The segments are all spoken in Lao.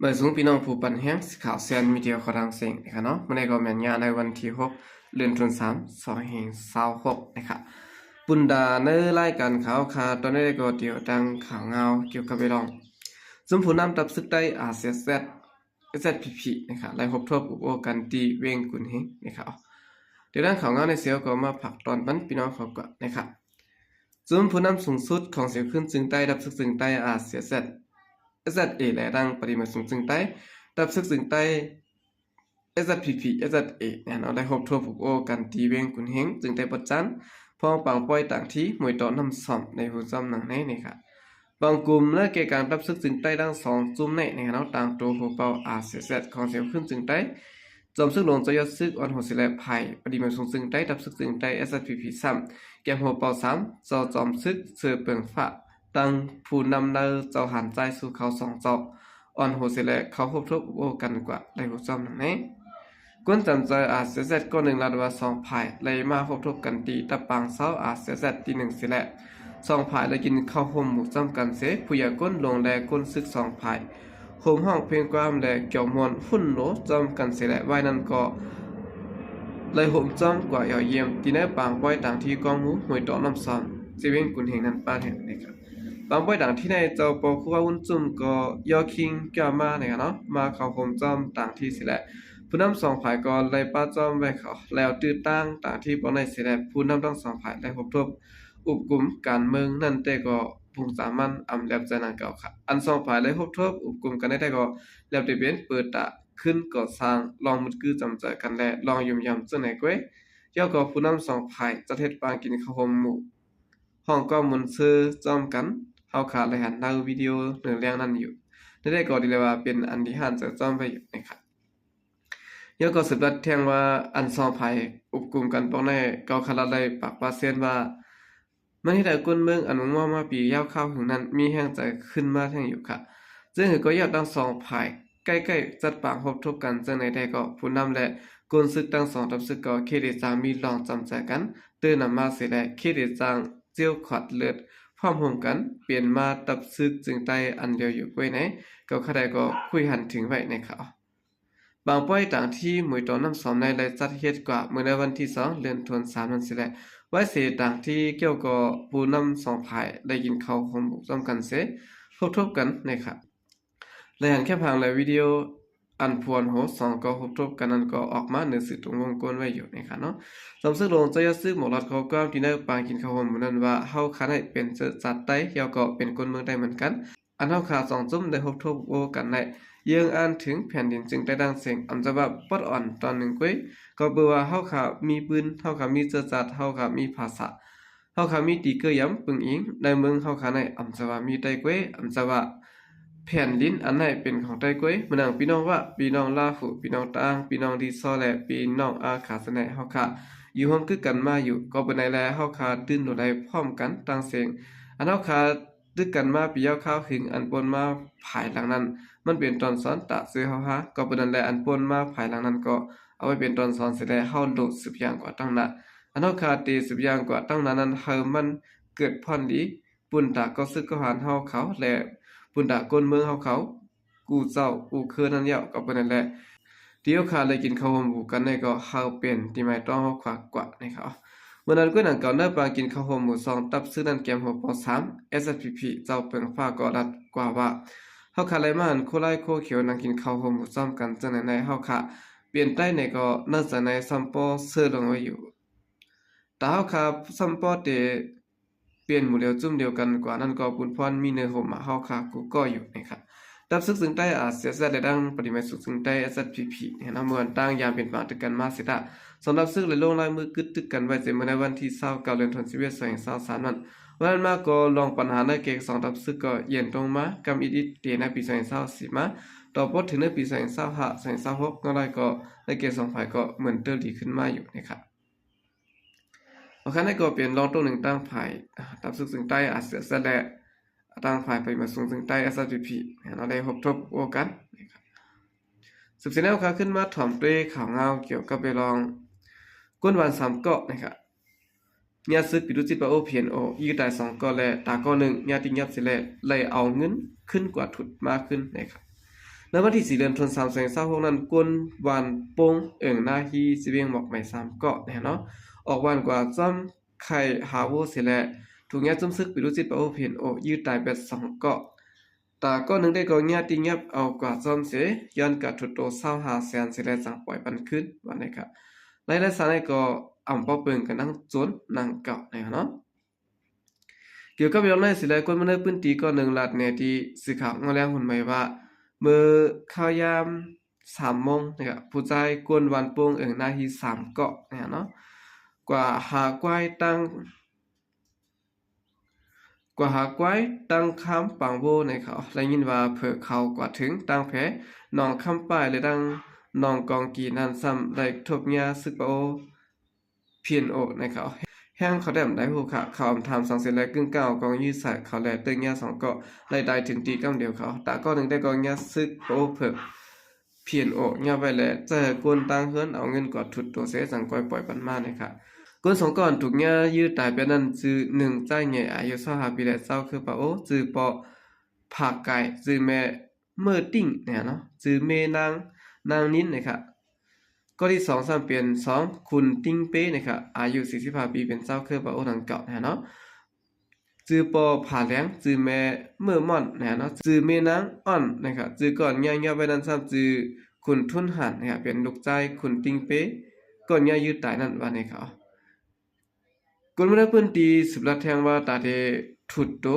ມາສູງພີ່ນ້ອງຜູ້ປັນແຮງ ຂ່າວແຊນມີດຽວຂອງທາງເສັງນະຄະເນາະ. ມື້ນີ້ກໍແມ່ນຍາມໃນວັນທີຫົກ ເດືອນທັນວາ ສອງພັນຊາວຫົກນະຄະ. ປຸນດາໃນລາຍການຂ່າວຄາ ຕອນນີ້ກໍດຽວຕັ້ງຂ່າວງາວກ່ຽວກັບເລື່ອງ ຊຸມຜູ້ນຳທັບເສິກໄຕ້ ອາເຊແຊັດ ເອສແຊັດພີພີ ນະຄະ ໄດ້ພົບທົບອຸບໂອ້ກັນທີ່ເວງກຸນເຮງນະຄະ. ດຽວຕັ້ງຂ່າວງາວໃນເສວກໍມາຝາກຕອນປັນພີ່ນ້ອງເຂົາກ່ອນນະຄະ. ຊຸມຜູ້ນຳສູງສຸດຂອງສຽວຂຶ້ນເຊິ່ງໃຕ້ ທັບເສິກເຊິ່ງໃຕ້ ອາເຊແຊັດ ເອສແຊັດເອ ແລະ ທັງປະຕິມາສູງເຊິ່ງໃຕ້ ທັບເສິກເຊິ່ງໃຕ້ ເອສແຊັດພີພີ ເອສແຊັດເອ ແມ່ນເນາະ ໄດ້ພົບທົບອຸບໂອ້ກັນທີ່ເວງກຸນເຮງ ເຊິ່ງໃຕ້ປະຈັນ ພອງປາງປ້ອຍຕາງທີ່ ຫ້ວຍເຕາະນ້ຳສ້ອມ ໃນຫົວຈ້ອມໜອງໃນນະຄະ. ບາງກຸ່ມ ແລະ ແກ່ກາງທັບເສິກເຊິ່ງໃຕ້ທັງສອງຈຸ່ມໃນນະຄະເນາະ ຕາງໂຕໂຮເປົາ ອາເຊແຊັດ ຂອງສຽວຂຶ້ນເຊິ່ງໃຕ້ ຈອມເສິກຫຼວງເຈົ້າຍອດເສິກ ອ່ອນໂຫສິແລະ ຝ່າຍປະຕິມາສູງເຊິ່ງໃຕ້ ທັບເສິກເຊິ່ງໃຕ້ ເອສແຊັດພີພີ ຊ້ຳ ແກມໂຮເປົາ ສາມ ເຈົ້າຈອມເສິກ ເຊີເປິງຟ້າ ຕັ້ງຜູ້ນຳໃນເຈົ້າຫັນຈ່າຍສູ່ເຂົາສອງເຈົ້າ ອ່ອນໂຫສິແລະ ເຂົ້າພົບທົບອຸບໂອ້ກັນກວ່າ ໄດ້ຮູ້ຊ້ຳນຳແນ່. ຄົນຈຳໃຈ ອາເຊແຊັດ ກໍໜຶ່ງລາດວ່າ ສອງຝ່າຍໄດ້ມາພົບທົບກັນທີ່ຕະປາງເຊົາ ອາເຊແຊັດ ທີໜຶ່ງເສຍແລະ ສອງຝ່າຍໄດ້ກິນເຂົ້າໂຮມໝູ່ຈ້ຳກັນເສ ຜູ້ໃຫຍ່ກົ້ນຫຼວງ ແລະ ກົ້ນເສິກສອງຝ່າຍ ໂຮມຮ້ອງເພງກວາມ ແລະ ກຽວມ່ວນຮຸ່ນໂຫຼຈ້ຳກັນເສຍແລະ ວາຍນັ້ນກໍໄດ້ໂຮມຈ້ອມກວ່າຢໍ່ຢ້ຽມ ທີ່ໃນປາງປ້ອຍຕາງທີ່ກອງໝູ່ ຫ້ວຍເຕາະນ້ຳສ້ອມ ທີ່ເວງກຸນເຮງນັ້ນປານແຫ່ງນະຄະ. ປາງປ້ອຍຕາງທີ່ໃນເຈົ້າປໍຄູວາວຸ້ນຈຸ້ມກໍຍໍຄິງກຽມມານະຄະເນາະ ມາເຂົ້າໂຮມຈ້ອມຕາງທີ່ເສຍແລະ ຜູ້ນຳສອງຝ່າຍກໍໄດ້ປະຈ້ອມໄວ້ເຂົາ ແລ້ວຕື້ຕາງຕາງທີ່ປອງໃນເສຍແລະ ຜູ້ນຳທັງສອງຝ່າຍໄດ້ພົບທົບ ອຸບກຸມການເມືອງນັ້ນແຕ່ກໍປຸງສາມັນອຳແລບໃຈນາງເກົ່າຂະ. ອັນສອງຝ່າຍໄດ້ພົບທົບອຸບກຸມກັນໃນແຕ່ກໍແລບແຕ່ເປັນເປີດຕາຂຶ້ນກໍສ້າງລອງມຶດກືຈຳໃຈກັນ ແລະ ລອງຢ້ຽມຢາມເຊິ່ງໃນກ້ວຍ. ແລ້ວກໍຜູ້ນຳສອງຝ່າຍຈັດເຮັດປາງກິນເຂົ້າໂຮມໝູ່ ຮ້ອງກອມມ່ວນຊື່ຈ້ອມກັນ. ເຮົາຂະໄດ້ຫັນໃນວິດີໂອເນື້ອເລື່ອງນັ້ນຢູ່. ໃນແຕ່ກໍດີແລວ່າເປັນອັນດີຫ້ານໃຈຈ້ອມໄວ້ຢູ່ນະຄະ. ແລ້ວກໍສືບລັດແທງວ່າ ອັນສອງຝ່າຍອຸບກຸມກັນປອງໃນ ເຂົາຂະລະໄດ້ປາກປາເຊນວ່າ ມັນເຮັດໃຫ້ກົ້ນເມືອງອັນມັງມອງມາປີຍາວຄາວຫຶງນັ້ນ ມີແຮງໃຈຂຶ້ນມາແຮງຢູ່ຂະ. ເຊິ່ງຫືອກໍຍອດທັງສອງຝ່າຍໃກ້ໆຈັດປາງພົບທົບກັນເຊິ່ງໃນແຕ່ກໍ ຜູ້ນຳ ແລະ ກົ້ນເສິກທັງສອງທັບເສິກກໍເຄເດຈາງມີລອງຈຳໃຈກັນ ຕື່ນນຳມາເສຍແລະ ເຄເດຈາງເຈ້ວຂອດເລີດ ພ້ອມໂຮມກັນ ເປັນມາທັບເສິກເຊິ່ງໃຕ້ອັນດຽວຢູ່ກ້ວຍໃນ ກໍຂະໄດກໍຄຸຍຫັນເຖິງໄວ້ໃນຂ່າວ. ບາງປ້ອຍຕາງທີ່ໝູ່ຕອນນ້ຳສອມໃນໄດ້ຈັດເຮັດກວ່າເມື່ອໃນວັນທີສອງ ເດືອນທັນວາ ສາມນັ້ນເສຍແລະ ໄວ້ເສຕາງທີ່ກ່ຽວກໍຜູ້ນຳສອງຝ່າຍໄດ້ກິນເຂົ້າໂຮມໝູ່ພ້ອມກັນເສ ພົບທົບກັນໃນຂະ ລາຍງານແຄບຫາງ ແລະ ວິດີໂອ ອັນພວນໂຫສອງກໍພົບທົບກັນນັ້ນກໍອອກມາເໜືອສື່ຕົງວົງກົ້ນໄວ້ຢູ່ໃນຂະເນາະ. ຈອມເສິກຫຼວງເຈົ້າຍອດເສິກໝອກລັດຂໍ້ຄວາມທີ່ໃນປາງກິນເຂົ້າໂຮມໝູ່ນັ້ນວ່າ ເຮົາຂະໃນເປັນເຊື້ອຊາດໄຕ້ ແລ້ວກໍເປັນຄົນເມືອງໄຕ້ເໝືອນກັນ. ອັນເຮົາຂະສອງຈຸ່ມໄດ້ພົບທົບໂອ້ກັນໃນ ເຢີ້ງອ່ານເຖິງແຜ່ນດິນເຊິ່ງໃຕ້ຕ່າງເສັງ ອຳຈະວ່າປັດອ່ອນຕອນໜຶ່ງກ້ວຍ ກໍເປີວ່າເຮົາຂະມີປືນ ເຮົາຂະມີເຊື້ອຊາດ ເຮົາຂະມີພາສາ ເຮົາຂະມີຕີເກີຍຢຳປຶງອີງ ໃນເມືອງເຮົາຂະໃນ ອຳຈະວ່າມີໄຕ້ກ້ວຍ ອຳຈະວ່າແຜ່ນດິນອັນໃນເປັນຂອງໄຕ້ກ້ວຍ ເໝືອນດັ່ງພີ່ນ້ອງວະ ພີ່ນ້ອງລາຫູ ພີ່ນ້ອງຕາງ ພີ່ນ້ອງລີຊໍ ແລະ ພີ່ນ້ອງອາຂາສະແນ ເຮົາຂະຢູ່ຮ່ວມຄືກັນມາຢູ່ ກໍເປັນໃດແລ ເຮົາຂະຕື່ນໂດໄດ້ພ້ອມກັນຕ່າງເສັງ ອັນເຮົາຂະ ຕຶກກັນມາປີຍາວຄາວຫຶງ ອັນປົນມາພາຍຫຼັງນັ້ນ ມັນເປັນຕອນສອນຕາຊື່ເຮົາຫາ ກໍປານນັ້ນແຫຼະ ອັນປົນມາພາຍຫຼັງນັ້ນກໍເອົາໄວ້ເປັນຕອນສອນເສຍແລ້ວ ເຮົາໂດດສືບຍ່າງກວ່າຕັ້ງໜ້າ ອັນເຮົາຄາເຕສືບຍ່າງກວ່າຕັ້ງໜ້ານັ້ນ ໃຫ້ມັນເກີດພອນດີ ປຸນຕາກໍຊຶກກໍຫານເຮົາເຂົາ ແລະ ປຸນຕາກົ້ນເມືອງເຮົາເຂົາ ກູ່ເຈົ້າກູ່ເຄີນັ້ນແລ້ວ ກໍປານນັ້ນແຫຼະ ທີ່ເຮົາຄາໄດ້ກິນເຂົ້າຮ່ວມຫູກັນໃນກໍເຮົາເປັນທີ່ໝາຍຕ້ອງເຮົາຄວາກວ່າໃນເຂົາ ເມື່ອນັ້ນກ້ວຍໜັງເກົ່າເນີປາງກິນເຂົ້າຮ່ວມໝູ່ສອງຕັບຊຶກນັ້ນແກມຫົວເປົາສາມ ເອສແຊັດພີພີ ເຈົ້າເປິງຟ້າກໍລັດກວ່າວ່າ ເຮົາຄາໄລ່ມາຫັນໂຄໄລ່ໂຄຂຽວນັ່ງກິນເຂົ້າຮ່ວມໝູ່ຊ້ອມກັນຈັ່ງໃດໃນເຮົາຄາປ່ຽນໄຕ້ໃນກໍເນີໃຈໃນຊ້ຳປໍເຊີລົງໄວ້ຢູ່ ຕາເຮົາຄາຊ້ຳປໍເຕ ປ່ຽນໝູ່ຫຼຽວຈຸ້ມດຽວກັນກວ່ານັ້ນກໍບຸນພອນມີເນີຫົມມາເຮົາຄາກູ່ກໍຢູ່ໃນຂະ ດັບຊຶກຊຶງໃຕ້ ອາເຊແຊັດ ແລະ ດັງປະຕິມາສຸກຊຶງໃຕ້ ເອສແຊັດພີພີ ໃນນຳເມືອງຕ່າງຍາມເປັນປາງຕຶກກັນມາເສຍຕາ ສອງດັບຊຶກໄດ້ລົງລາຍມືກຶດຕຶກກັນໄວ້ເຕັມເມື່ອໃນວັນທີຊາວເກົ້າ ເດືອນທັນວາ ສອງພັນຊາວສາມນັ້ນ ວັນນັ້ນມາກໍລອງປັນຫາໃນເກກສອງດັບຊຶກກໍເຢັນລົງມາກຳອິດໆເຕໃນປີສອງພັນຊາວສີ່ມາ ຕໍ່ພໍເຖິງໃນປີສອງພັນຊາວຫ້າ ສອງພັນຊາວຫົກ ເງາະລາຍກໍໃນເກກສອງຝ່າຍກໍເໝືອນເຕີດີຂຶ້ນມາຢູ່ໃນຂະ ໂອເຄ ນັ້ນກໍເປັນລອງໂຕ້ໜຶ່ງຕັ້ງຝ່າຍ ອາ ຕັບຊຶກຊຶງໃຕ້ ອາເຊແຊັດ ແລະ ຕັ້ງຝ່າຍປະຕິມາສຸງຊຶງໃຕ້ ເອສແຊັດພີພີ ເນາະ ໄດ້ພົບທົບໂອ້ກັນ ສືບເສຍແນວຂ່າວຂຶ້ນມາຖອມດ້ວຍຂ່າວງາວກ່ຽວກັບເລື່ອງ ກົນຫວານສາມເກາະ ນະຄະ ຍາດຊຶກປີດູຈິດປາໂອ ພີເອັນໂອ ຍິງຕາຍສອງເກາະ ແລະ ຕາຍເກາະໜຶ່ງ ຍາດຕິງຍັບເສຍແລ້ວ ໄລ່ເອົາເງິນຂຶ້ນກວ່າທຸດມາຂຶ້ນ ນະຄະ. ໃນວັນທີສີ່ ເດືອນທັນວາ ສອງພັນຊາວຫົກນັ້ນ ຄົນບ້ານໂປ່ງ ເອີງນາຮີ ເຊວຽງໝອກໄໝ ສາມເກາະ ແນ່ເນາະ ອອກບ້ານກວ່າຈ້ອມໄຄຫາໂວເສຍແລ້ວ ຖືກຍາຈຸ້ມຊຶກປີໂຕຊິດປາໂອ ພີເອັນໂອ ຢື້ຕາຍແບບສອງເກາະ. ຕາເກາະໜຶ່ງໄດ້ກໍຍາຕິຫຍັບເອົາກວ່າຈ້ອມເສ ຍ້ອນການຖືກໂຕຊາວຫ້າແສນເສຍແລ້ວ ຈັ່ງປ່ອຍປັນຄືນ ວ່າແນວນັ້ນ. ລາຍລະສານໄດ້ກໍອຳເປົ່າເປິງກັນນັ່ງໂຈນນັ່ງເກົາ ແນ່ເນາະ. ກ່ຽວກັບເລື່ອງນີ້ເສຍແລ້ວ ຄົນເມືອງໃນພື້ນທີ່ເກາະໜຶ່ງລາດແນທີ່ສື່ຂ່າວງໍແລງຮຸນໃໝ່ວ່າ ເມື່ອຂ່າວຍາມສາມໂມງນີ້ ຜູ້ຊາຍຄົນບ້ານໂປ່ງ ເອີງນາຮີ ສາມເກາະ ແນ່ເນາະ ກວ່າຫາຄວາຍຕັ້ງ ກວ່າຫາຄວາຍຕັ້ງຄາມປາງໂວ ໃນເຂົາໄດ້ຍິນວ່າເຜີເຂົາກວ່າເຖິງຕັ້ງແພ ໜອງຄຳປ້າຍ ແລະ ຕັ້ງໜອງກອງກີນັ້ນ ຊ້ຳໄດ້ທົບຍາຊຶກປາໂອ ພີເອັນໂອ ໃນເຂົາແຮ່ງເຂົາແດມໄດ້ຮູ້ຂ່າວ ເຂົາອຳຖາມສັງເສຍແລະກຶ່ງກ້າວກອງຢື້ໃສ່ເຂົາ ແລະ ເຕີກຍາສອງເກາະໄດ້ຕາຍເຖິງທີ່ກຳດຽວເຂົາ. ຕາເກາະໜຶ່ງໄດ້ກໍຍາຊຶກປາໂອເຜີ ພີເອັນໂອ ຍາໄວ້ແລະ ໃຫ້ຄົນຕ່າງເຮືອນເອົາເງິນກວາດທຸດໂຕເສ ຈັ່ງຄ່ອຍປ່ອຍປັນມາ ໃນເຂົາ. ຄົນສອງເກາະຖືກຍາຢື້ຕາຍແບບນັ້ນ ຊື່ໜຶ່ງ ຊາຍໃຫຍ່ອາຍຸຊາວຫ້າປີ ແລະ ຊາວເຄີປາໂອ ຊື່ປໍພາກາຍ ຊື່ແມ່ເມີຕິ້ງ ແນ່ເນາະ ຊື່ເມນາງ ນາງນິນ ໃນເຂົາ. ເກາະທີສອງຊ້ຳເປັນສອງ ຄຸນຕິງເປ ໃນເຂົາ ອາຍຸສີ່ສິບຫ້າປີ ເປັນຊາວເຄີປາໂອດັ່ງກ່າວ ແນ່ເນາະ ຊື່ປໍຜາແຫຼງ ຊື່ແມ່ເມີມ່ອນ ແນ່ເນາະ ຊື່ເມນາງອ່ອນ ໃນເຂົາ. ຊື່ກ້ອນຍາຍອບໄວ້ນັ້ນຊ້ຳ ຊື່ຄຸນທຸນຫານ ແນ່ເນາະ ເປັນລູກຊາຍຄຸນຕິງເປ ກ້ອນຍາຢື້ຕາຍນັ້ນ ວ່າແນວເຂົາ. ຄົນເມືອງໃນພື້ນທີ່ສືບລາດແທງວ່າ ຕາເດທຸດໂຕ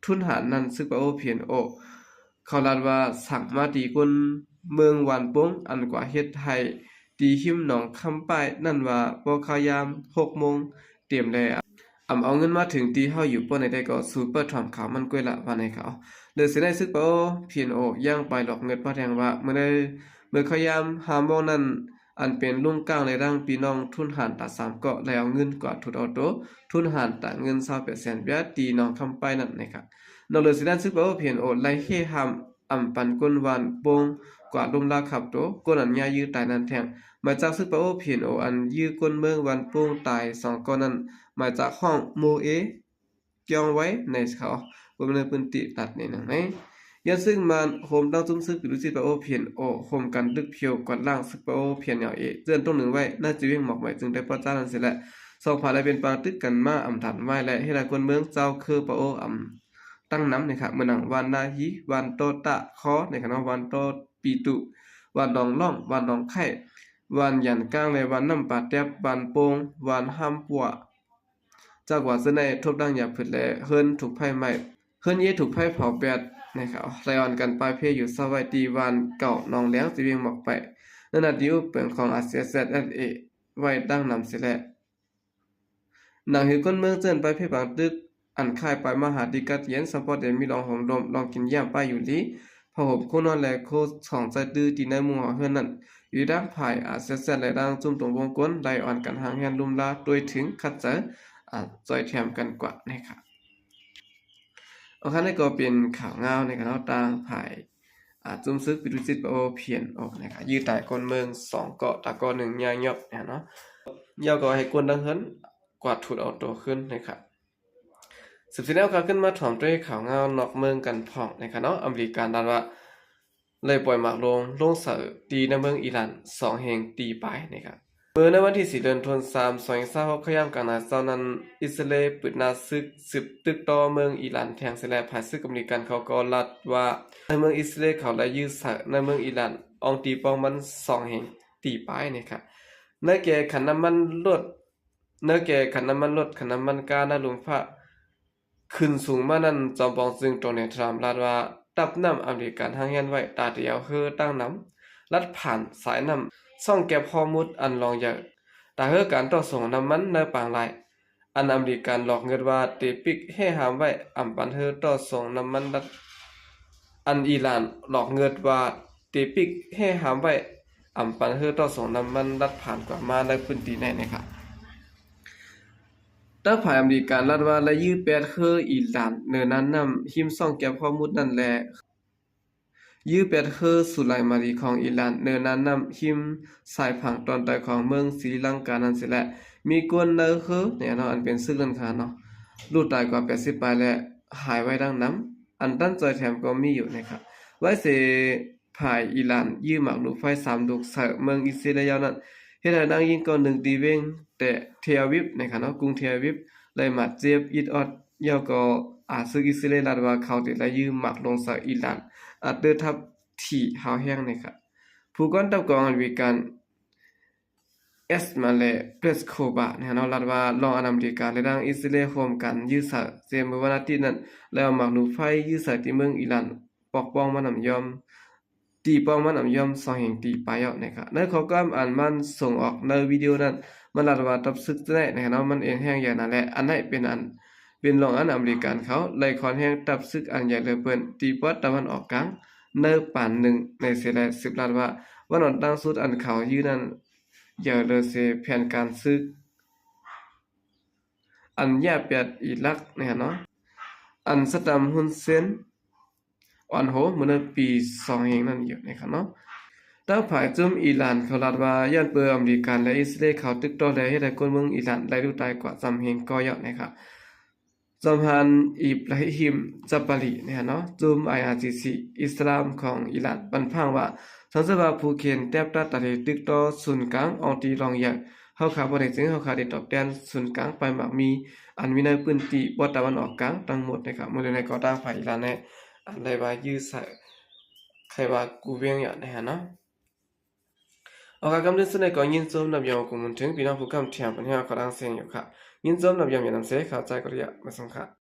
ທຸນຫານນັ້ນ ຊຶກປາໂອ ພີເອັນໂອ ເຂົາລາດວ່າສັ່ງມາຕີຄົນເມືອງບ້ານໂປ່ງ ອັນກວ່າເຮັດໄຮ່ຕີຮິມໜອງຄຳປ້າຍນັ້ນວ່າ ພໍຂ່າວຍາມຫົກໂມງເຕັມແລ້ວ ອຳເອົາເງິນມາເຖິງທີ່ເຮົາຢູ່ ປ້ອນໃດໆກໍສູ້ເປີດຖອມຂ່າວມັນກ້ວຍລະ ວ່າແນວເຂົາ. ເລີຍເສຍໃນຊຶກປາໂອ ພີເອັນໂອ ຍັງໄປຫຼອກເງິນມາແທງວ່າ ເມື່ອໃດ ເມື່ອຂ່າວຍາມຫ້າໂມງນັ້ນ ອັນເປັນລຸງກາງ ແລະ ທັງພີ່ນ້ອງທຸນຫານຕາສາມເກາະ ໄດ້ເອົາເງິນກວາດທຸດເອົາໂຕ ທຸນຫານຕາເງິນຊາວແປດແສນບຽດ ທີ່ໜອງຄຳປ້າຍນັ້ນ ໃນເຂົາ. ນອກເໜືອຈາກນັ້ນ ຊຶກປາໂອ ພີເອັນໂອ ໄດ້ເຮຫ້າມ ອຳປັນຄົນບ້ານໂປ່ງກວາດລຸມລາຂັບໂຕ ຄົນອັນຍາຢື້ຕາຍນັ້ນແທງ. ໝາຍຈາກຊຶກປາໂອ ພີເອັນໂອ ອັນຢື້ຄົນເມືອງບ້ານໂປ່ງຕາຍສອງເກາະນັ້ນ ໝາຍຈາກຫ້ອງໂມເອ ກ່ຽວໄວ້ໃນເຂົາ ຄົນໃນພື້ນທີ່ລາດແນນັ້ນໃນ ຍ້ອນຊຶກມານໂຮມທັງຈຸ້ມຊຶກປີໂຕຊິດປາໂອ ພີເອັນໂອ ໂຮມກັນລຶກຜິວກວາດລ້າງຊຶກປາໂອ ພີເອັນເອ ເຈື່ອນຕົງໜຶ່ງໄວ້ ນາຈະວຽງໝອກໄໝ ຈຶ່ງໄດ້ປະຈານັ້ນເສຍແລ້ວ ສອງຝ່າຍໄດ້ເປັນປາຕຶກກັນມາອຳທັນໄວ້ ແລະ ເຮັດໃຫ້ຄົນເມືອງເຈົ້າເຄີປາໂອ ອຳ ຕັ້ງນຳ ໃນເຂົາ ເໝືອນດັ່ງ ບ້ານນາຮີ ບ້ານໂຕຕະຄໍ ໃນເຂົາເນາະ ບ້ານໂຕປີຕຸ ບ້ານໜອງລ້ອງ ບ້ານໜອງໄຂ່ ບ້ານຢານກາງ ແລະ ບ້ານນ້ຳປາແຕັບ ບ້ານໂປ່ງ ບ້ານຫ້າມປົວ ຈາກວ່າເຊິ່ງໄດ້ທົບດັ່ງຢາຜຶດ ແລະ ເຮືອນຖືກໄຟໄໝ້ ເຮືອນເຢຖືກໄຟເຜົາແປດ ໃນເຂົາ ໄດ້ອ່ອນກັນປ່າຍເພຢູ່ເຊົາໄວ້ທີ່ບ້ານເກົ່າໜອງແຫຼງ ທີ່ວຽງໝອກໄປ ໃນໜ້າທີ່ອຸບເປິງຂອງ ອາຣ໌ເອສເອສເອສເອ ໄວ້ດັ່ງນຳເສຍແລ້ວ. ໜັງສືຄົນເມືອງເຊີນປາຍເພບາງຕຶກ ອັນຄ້າຍປາຍມະຫາດີກັດເຢັນ ສະເພາະແຕ່ມີລອງໂຮມລົມ ລອງກິນຢ້ຽມປ້າຍຢູ່ດີ ຜ້າຫົ່ມຄູ່ນອນ ແລະ ໂຄສອງໃຈຕື້ ທີ່ໃນມຸງຫົວເຮືອນນັ້ນ ຢູ່ທາງຝ່າຍ ອາເຊຍແຊນ ແລະ ທາງຊຸມຕົງວົງກົ້ນ ໄດ້ອ່ອນກັນຮ່າງແຮງລຸ່ມລາ ໂດຍເຖິງຂັດໃຈ ອາ ຊ່ອຍແຖມກັນກວ່າ ໃນເຂົາ. ໂອເຄ ນີ້ກໍເປັນຂ່າວງາວ ໃນເຂົາເນາະ ທາງຝ່າຍ ອາ ຈຸ້ມຊຶກ ປິໂຕຊິດປາໂອ ພີເອັນໂອ ໃນເຂົາ ຢື້ຕາຍຄົນເມືອງສອງເກາະ ຕາເກາະໜຶ່ງຍາຫຍັບ ໃນເຂົາເນາະ ແລ້ວກໍໃຫ້ຄົນທັງເຮືອນກວາດທຸດເອົາໂຕຄືນ ໃນເຂົາ. ສືບເສຍແລ້ວ ຂ້າຂຶ້ນມາຖອມດ້ວຍຂ່າວງາວນອກເມືອງກັນພ້ອມ ໃນເຂົາເນາະ ອາເມລິກາລັດວ່າ ໄດ້ປ່ອຍໝາກໂລງ ລົງໃສ່ທີ່ໃນເມືອງອີຣານ ສອງແຫ່ງຕີປາຍ ໃນເຂົາ. ເມື່ອໃນວັນທີສີ່ ເດືອນທັນວາ ສອງພັນຊາວຫົກ ໃນຍາມກາງນານເຊົ້ານັ້ນ ອິດສະຣາເອລ ປຶດໜ້າຊຶກ ສືບຕຶກຕໍ່ເມືອງອີຣານແທງເສຍແລ້ວ ຝ່າຍຊຶກອາເມລິກັນເຂົາກໍລັດວ່າ ໃນເມືອງອິດສະຣາເອລເຂົາໄດ້ຢື້ໃສ່ໃນເມືອງອີຣານ ອ່ອງຕີປ້ອງມັນ ສອງແຫ່ງຕີປາຍ ໃນເຂົາ. ໃນແກ່ຂັນນ້ຳມັນລົດ ໃນແກ່ຂັນນ້ຳມັນລົດ ຂັນນ້ຳມັນກາ ໃນລຸມຟ້າ ຂຶ້ນສູງມານັ້ນ ຈອມປອງຈຶ່ງໂດນັລ ທຣຳ ລາດວ່າ ທັບນ້ຳອາເມລິກັນຮ່າງແຮນໄວ້ ຕາດຽວເຮືອຕັ້ງນຳ ລັດຜ່ານສາຍນ້ຳ ຊ່ອງແກັບຮອຣ໌ມຸດ ອັນລອງໃຫຍ່ ຕາເຮືອການຕໍ່ສົ່ງນ້ຳມັນໃນປາງລາຍ ອັນອາເມລິກັນຫຼອກເງິດວ່າ ເຕປິກແຮ່ຫ້າມໄວ້ ອຳປັນເຮືອຕໍ່ສົ່ງນ້ຳມັນລັດ ອັນອີຣານຫຼອກເງິດວ່າ ເຕປິກແຮ່ຫ້າມໄວ້ ອຳປັນເຮືອຕໍ່ສົ່ງນ້ຳມັນລັດຜ່ານກວ່າມາໃນພື້ນທີ່ໃນ ໃນເຂົາ. ທາງຝ່າຍອາເມລິກັນລັດວ່າ ໄດ້ຢື້ແປດເຮືອອີຣານເໜືອນ່ານນ້ຳ ຮິມຊ່ອງແກັບຮອຣ໌ມຸດນັ້ນ ແລະ ຢື້ແປດເຮືອສຸໄລມາລີຂອງອີຣານເໜືອນ່ານນ້ຳ ຮິມຊາຍຝັ່ງຕອນໃຕ້ຂອງເມືອງສີລິລັງການັ້ນເສຍແລ້ວ ມີຄົນໃນເຮືອໃນເນາະ ອັນເປັນຊຶກນັ້ນເນາະ ຫຼຸດຕາຍກວ່າແປດສິບປາຍ ແລະ ຫາຍໄວດັ່ງນຳ ອັນຕັນຊ່ອຍແຖມກໍມີຢູ່ ໃນເຂົາ. ໄວເສ ຝ່າຍອີຣານຍື່ນໝາກລູກໄຟສາມລູກໃສ່ເມືອງອິດສະຣາເອວນັ້ນ ເຮັດໃຫ້ນັກຍິງກອງໜຶ່ງທີ່ແຂວງເທລອາວິບນະຄະເນາະ ກຸງເທລອາວິບ ໄດ້ບາດເຈັບອິດອອດ ແລ້ວກໍ ອາ ເຊິ່ງອິດສະຣາເອວລັດວ່າເຂົາໄດ້ໄລ່ຍື່ນໝາກລົງໃສ່ອີຣານ ອັດເຕີທັບທີ່ຮ້າຍແຮງນະຄະ. ຜູ້ກອນທັບກອງອາເມລິກັນ ເອສມາເລ ເປຣສໂຄບາ ນະຄະເນາະ ລັດວ່າລອງອັນອາເມລິກາ ແລະ ທາງອິດສະຣາເອວຮ່ວມກັນຍື່ນໃສ່ ເຊັ່ນມື້ວັນອາທິດນັ້ນ ແລ້ວໝາກລູກໄຟຍື່ນໃສ່ທີ່ເມືອງອີຣານ ປົກປ້ອງມານຳຢ່ອມ ຕີປ່ອງມານຳຢ່ອມສອງແຫ່ງຕີປາຍເອົານະຄະ. ໃນຂໍ້ຄວາມອັນມັນສົ່ງອອກໃນວິດີໂອນັ້ນ ມັນລັດວ່າທັບເສິກຈະໄດ້ນະຄະເນາະ ມັນເອັນແຮງຢ່າງນັ້ນແຫຼະ ອັນໃດເປັນອັນ ເປັນລອງອັນອາເມລິກັນເຂົາໄລ່ຄອນແຮງທັບເສິກອັນໃຫຍ່ເລີເພິ່ນ ທີ່ປອດຕາວັນອອກກາງ ໃນປານໜຶ່ງໃນເສແລະ ສືບລັດວ່າ ວັນອອນຕ່າງສຸດອັນເຂົາຢືນນັ້ນ ໃຫຍ່ເລີເສແຜນການເສິກ ອັນຍາແປດອີຣັກນະຄະເນາະ ອັນຊະດຳຮຸນເຊນ ອອນໂຮ ເມື່ອໃນປີສອງເຮງນັ້ນຢູ່ນະຄະເນາະ. ທາງຝ່າຍຈຸ່ມອີຣານເຂົາລັດວ່າ ຍ້ອນເປີອາເມລິກັນ ແລະ ອິດສະຣາເອວເຂົາຕຶກຕໍ່ ແລະ ເຮັດໃຫ້ຄົນເມືອງອີຣານໄດ້ລຸຕາຍກວ່າສາມເຮງກໍເຍາະນະຄະ. ຈອມຮານ ອີບຣາຮິມ ຈາບາລີ ນະຄະເນາະ ຈຸ່ມໄອອາຈີຊີ ອິດສະລາມຂອງອີຣານ ບັນພາງວ່າ ສັງເສດວ່າຜູ້ເຂນແຕບຕາຕາເລຕຶກຕໍ່ສູນກາງອອງຕີລອງໃຫຍ່ ເຮົາຂ້າບໍ່ໄດ້ຈຶ່ງ ເຮົາຂ້າໄດ້ຕອບແທນສູນກາງໄປໝາກມີ ອັນມີໃນພື້ນທີ່ປອດຕາວັນອອກກາງທັງໝົດນະຄະ. ມື້ເດີນໃນກໍຕ່າງຝ່າຍອີຣານແນ ອັນໄດ້ວ່າຢື້ໃສ່ ໃຄ່ວ່າກູເວງຍານະຄະເນາະ. ເອົາ ຄະ ກຳເດີນສຸດໃນກໍຍິນຊົມນັບຍອມກຸນເຖິງ ພີ່ນ້ອງຜູ້ຄຳຖຽງປັນຍາຂອງດັ່ງເຊງຢູ່ຄະ. ຍິນຊົມນັບຍອມຢ່ານຳເສ ເຂົ້າໃຈກໍໄດ້ ມາສົ່ງຄະ.